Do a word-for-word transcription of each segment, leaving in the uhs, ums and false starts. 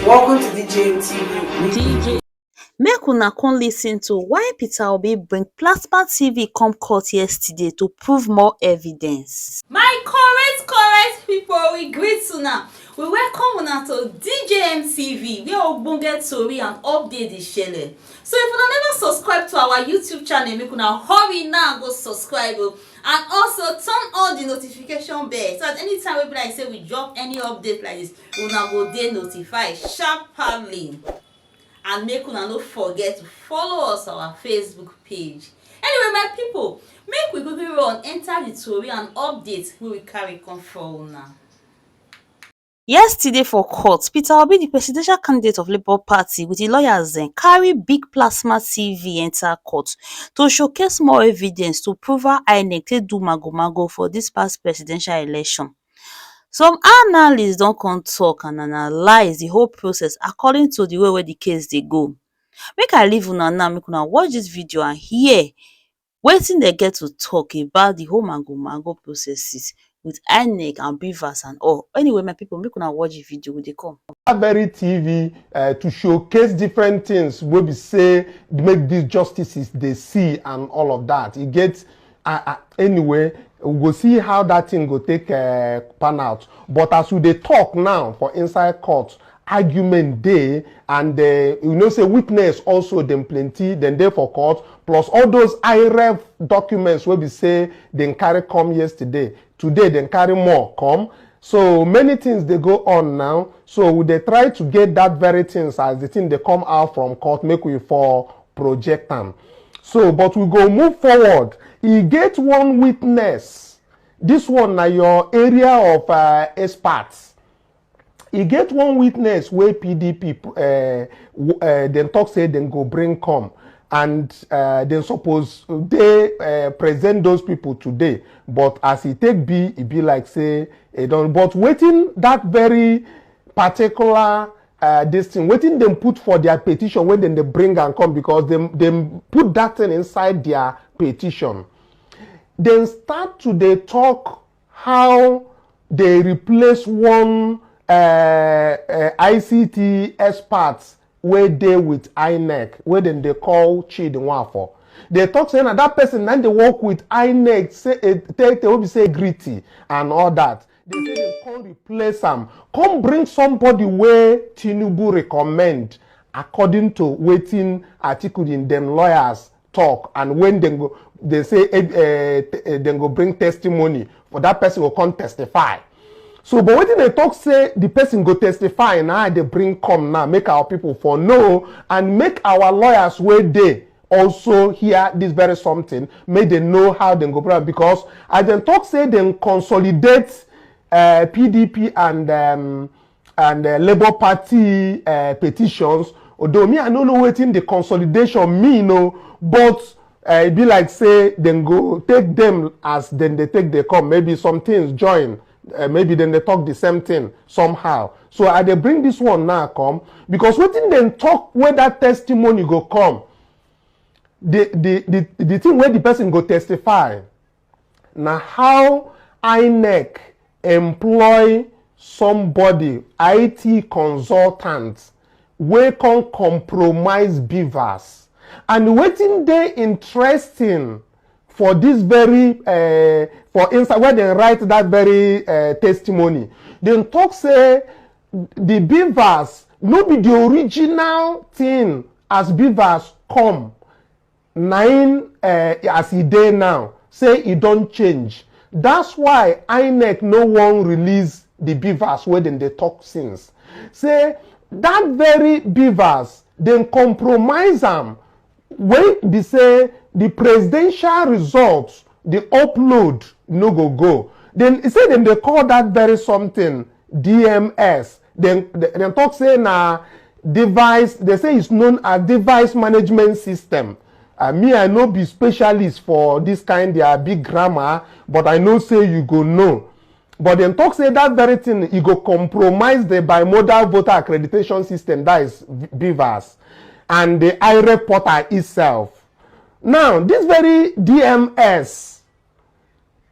Welcome to D J M T V. Make una come listen to why Peter Obi bring plasma T V come court yesterday to prove more evidence. My correct correct people, we greet una. We welcome una to D J M T V, where ogbonge tori and update dey shele. So if una never subscribe to our YouTube channel, make una hurry now go subscribe o. And also turn on the notification bell so that anytime wey be like say we drop any update like this, una go dey notified sharply. And make una no forget to follow us on our Facebook page. Anyway, my people, make we quickly run enter the tori and update wey we carry come for una. Yesterday for court, Peter Obi, the presidential candidate of Labour Party, with the lawyers dem carry big plasma T V enter court to showcase more evidence to prove how INEC take do mago-mago for this past presidential election. Some analysts don come talk and analyze the whole process according to the way wey the case dey go. Make I leave una now, make una watch this video and hear wetin dem get to talk about the whole mago-mago processes with INEC and BVAS and all. Anyway, my people, make una watch the video wey dey come. That very T V uh, to showcase different things wey be say make these justices dey see and all of that. E get uh, uh, anyway, we go see how that thing go take uh, pan out. But as we dey talk now for inside court, argument dey, and uh, you know say witness also dem plenty, dem dey for court, plus all those IREV documents wey be say dem carry come yesterday, today dem carry more come. So many things dey go on now, so we dey try to get that very things as the thing dey come out from court, make we for project am. So but we go move forward. E get one witness, this one na your area of uh, experts. E get one witness wey PDP uh, uh, dem talk say dem go bring come, and uh, dem suppose dey uh, present those people today, but as e take be, e be like say e don. But wetin that very particular uh, this thing, wetin dem put for their petition wey dem dey bring am come, because dem dem put that thing inside their petition. Dem start to dey talk how dey replace one uh, uh, ICT expert wey dey with INEC, wey dem dey call Chidi Nwafor. Dey talk say na that person na dey work with INEC, say eh, tey tey wey be say gritty and all that. Dey say dem come replace am, come bring somebody wey Tinubu recommend, according to wetin Atiku and dem lawyers talk, and when dem go, dey say eh, eh, eh, dem go bring testimony for that person, go come testify. So but wetin dey talk say the person go testify, na I dey bring come now, make our people for know and make our lawyers wey dey also hear this very something, make dem know how dem go bring am, because as dem talk say dem consolidate uh, PDP and um, and uh, Labour Party uh, petitions. Although me, I no know wetin the consolidation mean o, but uh, e be like say dem go take dem as dem dey take dey come. Maybe some things join, uh, maybe dem dey talk the same thing somehow. So I dey bring this one now come, because wetin dem talk wey that testimony go come, the the the the thing wey the person go testify na how INEC employ somebody, IT consultant, wey come compromise BVAS. And wetin dey interesting for this very uh, for inside where dem write that very uh, testimony, dem talk say the BVAS no be the original thing as BVAS come, na im uh, as e dey now, say e don change. That's why INEC no wan release the BVAS wey dem dey talk since. Say that very BVAS, dem compromise am, wey be say the presidential results, the upload no go go. Then e say dem dey call that very something DMS. Dem dem talk say na device, they say it's known as device management system. Uh, me, I no be specialist for this kind their big grammar, but I know say you go know. But dem talk say that very thing e go compromise the bimodal voter accreditation system, that is BVAS, and the IREV portal itself. Now this very DMS,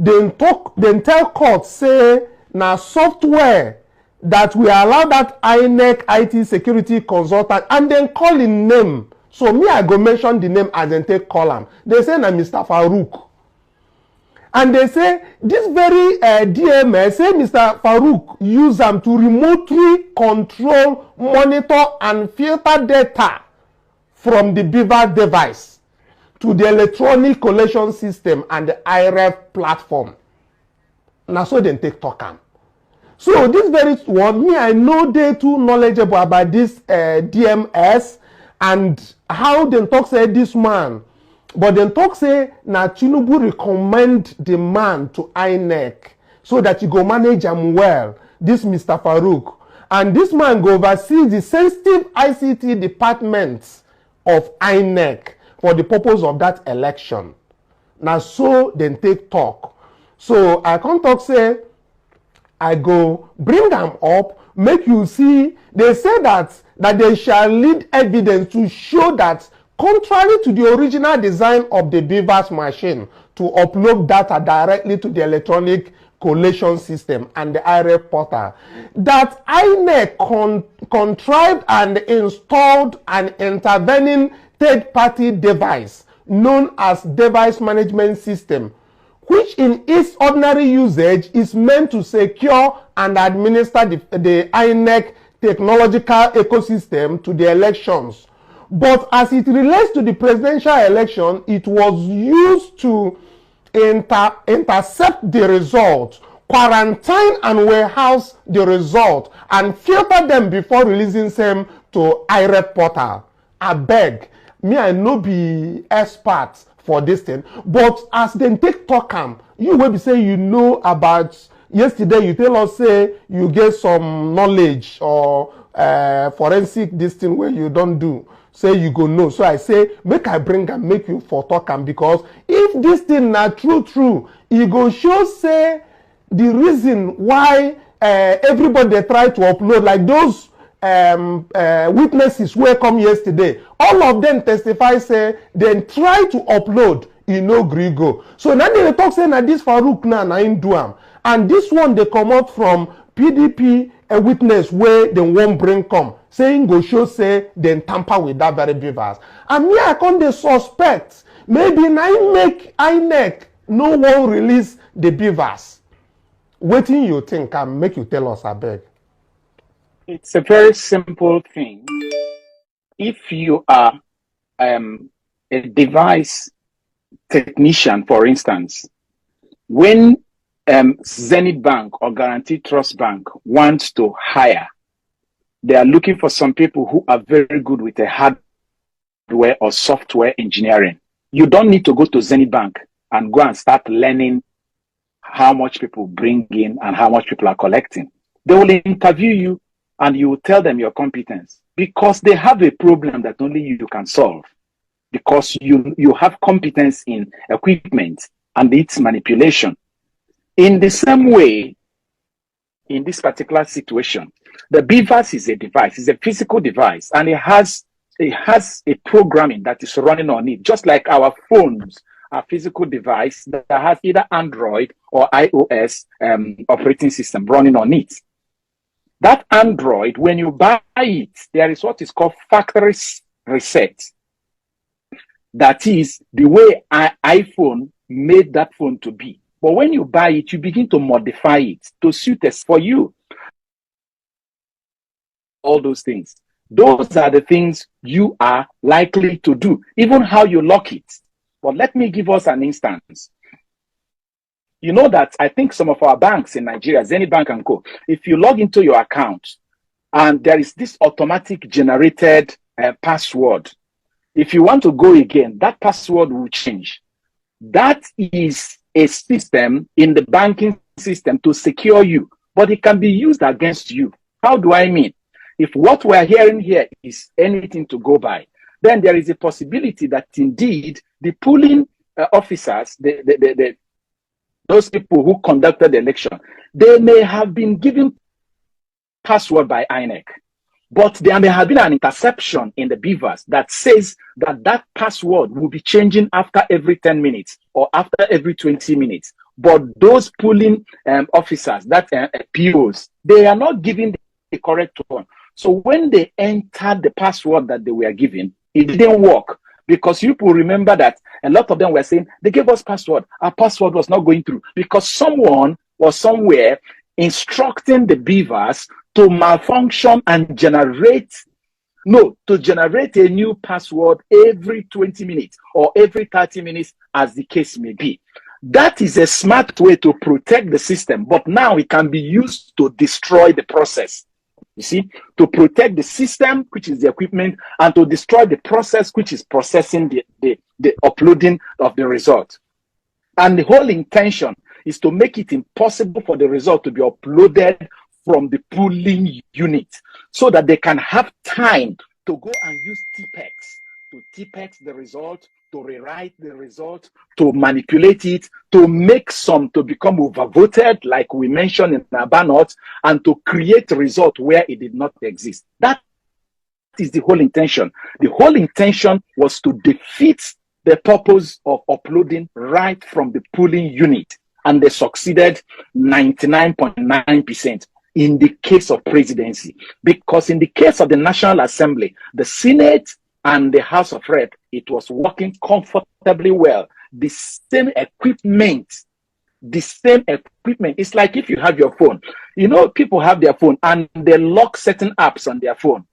dem talk, dem tell court say na software that we allow that INEC IT security consultant, and then call him name. So me, I go mention the name as dem take call am. They say na Mister Farouk. And they say this very uh, D M S, say Mister Farouk use am to remotely control, monitor, and filter data from the BVAS device to the electronic collation system and the IREV platform. Na so dem take talk am. So this very one, me, I no dey too knowledgeable about this uh, D M S and how dem talk say this man, but dem talk say na Tinubu recommend the man to INEC so that he go manage am well, this Mister Farouk. And this man go oversee the sensitive ICT departments of INEC for the purpose of that election. Na so dem take talk. So I come talk say I go bring am up, make you see. They say that that they shall lead evidence to show that, contrary to the original design of the BVAS machine to upload data directly to the electronic collation system and the IREV portal, that INEC con- contrived and installed an intervening third-party device known as device management system, which in its ordinary usage is meant to secure and administer the, the INEC technological ecosystem to the elections. But as it relates to the presidential election, it was used to inter- intercept the result, quarantine and warehouse the result, and filter them before releasing them to IREV portal. I beg, me, I no be expert for this thing, but as dem take talk am, you wey be say you know about yesterday, you tell us say you get some knowledge or uh, forensic this thing wey you don do, say you go know. So I say make I bring am, make you for talk am, because if this thing na true true, e go show say the reason why uh, everybody dey try to upload, like those um, uh, witnesses wey come yesterday, all of them testify say dem try to upload, e no gree go. So na dem dey talk say na this Farouk now na him do am, and this one dey comot from PDP, a witness wey dem wan bring come say him go show say dem tamper with that very BVAS. And me, I come dey suspect maybe na him make INEC no wan release the BVAS. Wetin you think, and make you tell us, abeg. It's a very simple thing. If you are um, a device technician, for instance, when um, Zenith Bank or Guarantee Trust Bank wants to hire, they are looking for some people who are very good with a hardware or software engineering. You don't need to go to Zenith Bank and go and start learning how much people bring in and how much people are collecting. They will interview you and you will tell them your competence, because they have a problem that only you can solve, because you, you have competence in equipment and its manipulation. In the same way, in this particular situation, the BVAS is a device, it's a physical device, and it has it has a programming that is running on it, just like our phones are physical device that has either Android or iOS um, operating system running on it. That Android, when you buy it, there is what is called factory reset. That is the way I, iPhone made that phone to be. But when you buy it, you begin to modify it to suit as for you. All those things. Those are the things you are likely to do, even how you lock it. But let me give us an instance. You know that I think some of our banks in Nigeria, Zenith Bank and Co., if you log into your account and there is this automatic generated uh, password, if you want to go again, that password will change. That is a system in the banking system to secure you, but it can be used against you. How do I mean? If what we're hearing here is anything to go by, then there is a possibility that indeed the polling uh, officers, the, the, the, the, those people who conducted the election, they may have been given password by INEC, but there may have been an interception in the BVAS that says that that password will be changing after every ten minutes or after every twenty minutes But those polling um, officers, that uh, P Os, they are not giving the correct one. So when they entered the password that they were given, it didn't work, because you people remember that a lot of them were saying, "They gave us password. Our password was not going through," because someone was somewhere instructing the beavers to malfunction and generate, no, to generate a new password every twenty minutes or every thirty minutes, as the case may be. That is a smart way to protect the system, but now it can be used to destroy the process. You see, to protect the system, which is the equipment, and to destroy the process, which is processing the, the, the uploading of the result. And the whole intention is to make it impossible for the result to be uploaded from the polling unit, so that they can have time to go and use Tippex to Tippex the result, to rewrite the result, to manipulate it, to make some to become overvoted, like we mentioned in Aba North, and to create result where it did not exist. That is the whole intention. The whole intention was to defeat the purpose of uploading right from the polling unit, and they succeeded ninety-nine point nine percent in the case of presidency. Because in the case of the National Assembly, the Senate and the House of Rep, it was working comfortably well. The same equipment, the same equipment. It's like if you have your phone. You know, people have their phone and they lock certain apps on their phone.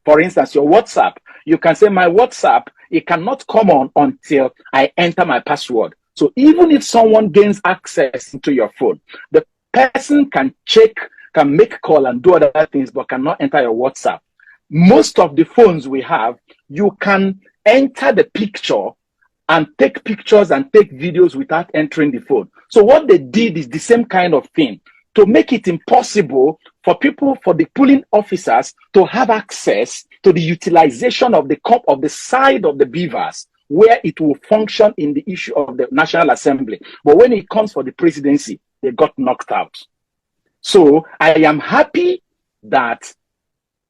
For instance, your WhatsApp, you can say, "My WhatsApp, it cannot come on until I enter my password." So even if someone gains access into your phone, the person can check, can make call and do other things, but cannot enter your WhatsApp. Most of the phones we have, you can enter the picture and take pictures and take videos without entering the phone. So what they did is the same kind of thing to make it impossible for people, for the polling officers, to have access to the utilization of the comp of the side of the beavers where it will function in the issue of the National Assembly. But when it comes for the presidency, they got knocked out. So I am happy that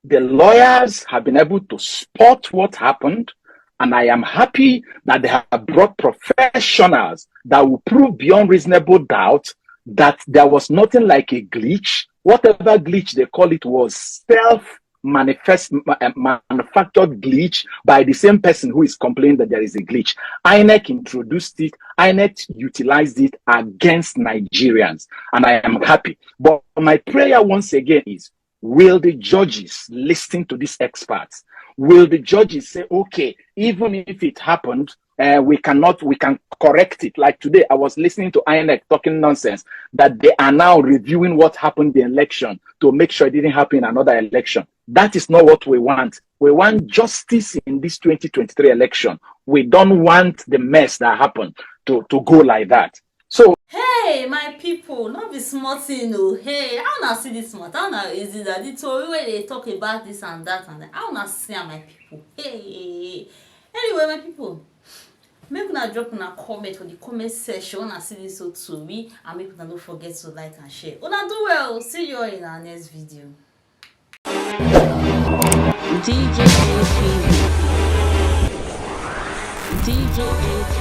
the lawyers have been able to spot what happened, and I am happy that they have brought professionals that will prove beyond reasonable doubt that there was nothing like a glitch. Whatever glitch they call it was self manifest ma- manufactured glitch by the same person who is complaining that there is a glitch. INEC introduced it, INEC utilized it against Nigerians, and I am happy. But my prayer once again is, will the judges listen to these experts? Will the judges say, "Okay, even if it happened, uh, we cannot, we can correct it"? Like today, I was listening to INEC talking nonsense that they are now reviewing what happened in the election to make sure it didn't happen in another election. That is not what we want. We want justice in this twenty twenty-three election. We don't want the mess that happened to, to go like that. So Hey, my people, no be small thing o. Hey, how una see this matter? How una is it that the tori wey dey talk about this and that and that? How una see am, my people? Hey, anyway, my people, make una drop una comment for the comment section. Una see this so tori, and make una no forget to like and share. Una do well. See you all in our next video. D J A P B. D J A P B.